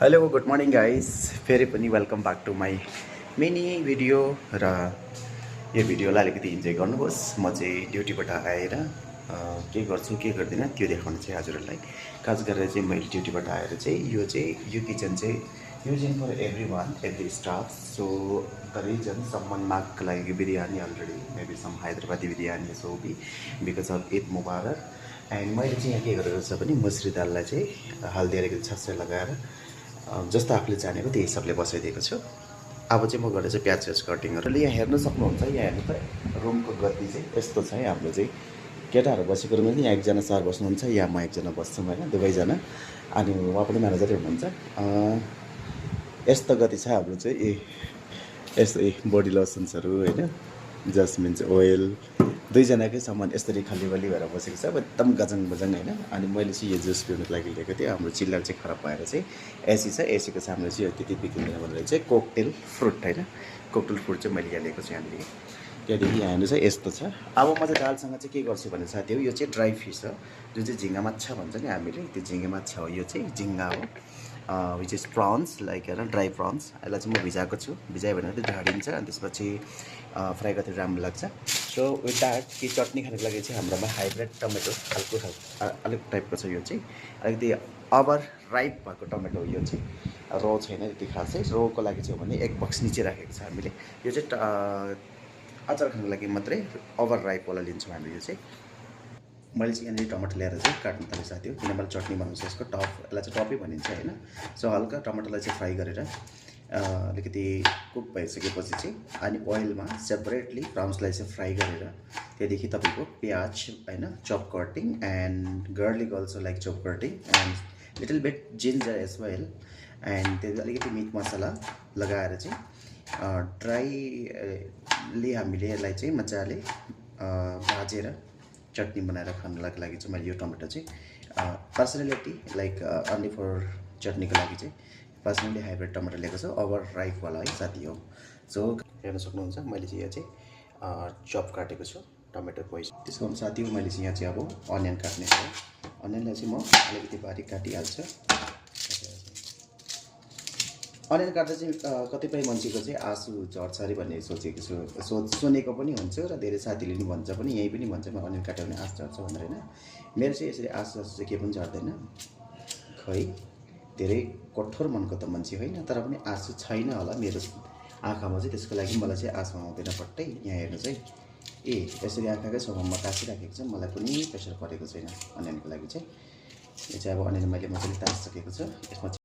Hello good morning guys, फेरि पनि welcome back to my mini video. र यो भिडियोलाई अलिकति इन्जोय गर्नुहोस्। म चाहिँ ड्युटीबाट आएर के गर्छु के गर्दिनँ त्यो देखाउनु चाहिँ हजुरहरूलाई। खास गरेर चाहिँ मैले ड्युटीबाट आएर चाहिँ यो किचन चाहिँ using for every one every staff. So the reason someone मागको लागि biryani already maybe some Hyderabadi biryani so be because of Eid Mubarak. And मैले चाहिँ यहाँ के गरेको छ भने मुसुरी दाललाई चाहिँ हल्दी अलिकति छस्से लगाएर जस्तो आफूले जानेको त्यही हिसाबले बसाइदिएको छु। अब चाहिँ म गरेर चाहिँ प्याज कटिङहरूले यहाँ हेर्न सक्नुहुन्छ। यहाँ हेर्नु त रुमको गति चाहिँ यस्तो छ है। हाम्रो चाहिँ केटाहरू बसेको रुममा यहाँ एकजना सर बस्नुहुन्छ, यहाँ म एकजना बस्छौँ होइन, दुवैजना। अनि उहाँ पनि म्यानेजरै हुनुहुन्छ। यस्तो गति छ हाम्रो चाहिँ। यस्तो बडी लोसन्सहरू होइन, जस्मिन ओइल दुईजनाकै सामान यसरी खालीवाली भएर बसेको छ। अब एकदम गजङ बजङ होइन। अनि मैले चाहिँ यो जुस पिउनुको लागि लिएको थिएँ। हाम्रो चिल्लर चाहिँ खराब भएर चाहिँ एसी छ, एसीको सामने चाहिँ त्यति बिग्रिँदैन भनेर चाहिँ कोकटेल फ्रुट होइन, कोकटेल फ्रुट चाहिँ मैले यहाँ लिएको छु। यहाँनिर त्यहाँदेखि यहाँ हेर्नु चाहिँ यस्तो छ। अब म चाहिँ दालसँग चाहिँ के गर्छु भने साथी हो, यो चाहिँ ड्राई फिस हो, जुन चाहिँ झिङ्गा माछा भन्छ नि हामीले, त्यो झिङ्गा माछा हो। यो चाहिँ झिङ्गा हो, विच इज प्रन्स लाइक होइन, ड्राई प्रन्स। यसलाई चाहिँ म भिजाएको छु। भिजायो भने चाहिँ ढाडिन्छ अनि त्यसपछि फ्राई गर्दा राम्रो लाग्छ। सो विथ द्याट कि चटनी खानुको लागि चाहिँ हाम्रोमा हाइब्रिड टमेटो अलिक टाइपको छ। यो चाहिँ अलिकति ओभर राइप भएको टमेटो हो। यो चाहिँ रो छैन त्यति खासै। रोको लागि चाहिँ हो भने एक बक्स निचे राखेको छ हामीले। यो चाहिँ अचार खानुको लागि मात्रै ओभर राइपवाला लिन्छौँ हामीले। यो चाहिँ मैले चाहिँ यहाँनिर टमाटर ल्याएर चाहिँ काट्नु थालेँ साथी हो, किनभने चटनी बनाउँछ यसको टप, यसलाई चाहिँ टपै भनिन्छ होइन। सो हल्का टमाटरलाई चाहिँ फ्राई गरेर अलिकति कुक भइसकेपछि चाहिँ अनि ओइलमा सेपरेटली प्राउन्सलाई चाहिँ फ्राई गरेर त्यहाँदेखि तपाईँको प्याज होइन chop cutting and garlic also like chop cutting and little bit ginger as well and त्यो अलिकति मिट मसला लगाएर चाहिँ ड्राईले हामीले यसलाई चाहिँ मजाले भाजेर चटनी बनाएर खानुको लागि चाहिँ मैले यो टमाटर चाहिँ पर्सनलिटी लाइक अन्ली फर चटनीको लागि चाहिँ पर्सनली हाइब्रिड टमाटर लिएको छु, ओभर राइपवाला है साथी हो। सो हेर्न सक्नुहुन्छ मैले चाहिँ यहाँ चाहिँ चप काटेको छु टमाटर पोइस। त्यसको साथी हो मैले चाहिँ यहाँ चाहिँ अब अनियन काट्ने छ। अनियनलाई चाहिँ म अलिकति बारीक काटिहाल्छु। अनियन काट्दा चाहिँ कतिपय मान्छेको चाहिँ आँसु झर्छ अरे भन्ने सोचेको छु, सुनेको पनि हुन्छ र धेरै साथीले पनि भन्छ पनि, यहीँ पनि भन्छ म अनियन काट्यो भने आँसु झर्छ भनेर होइन। मेरो चाहिँ यसरी आँसु चाहिँ केही पनि झर्दैन खै। धेरै कठोर मनको त मान्छे होइन, तर पनि आँसु छैन होला मेरो आँखामा चाहिँ, त्यसको लागि मलाई चाहिँ आँसु आउँदैन पट्टै। यहाँ हेर्नु चाहिँ यसरी आँखाकै छेउमा म तासिराखेको छु, मलाई कुनै प्रेसर परेको छैन अनियनको लागि चाहिँ। यो चाहिँ अब अनियन मैले मजाले तासिसकेको छु। यसमा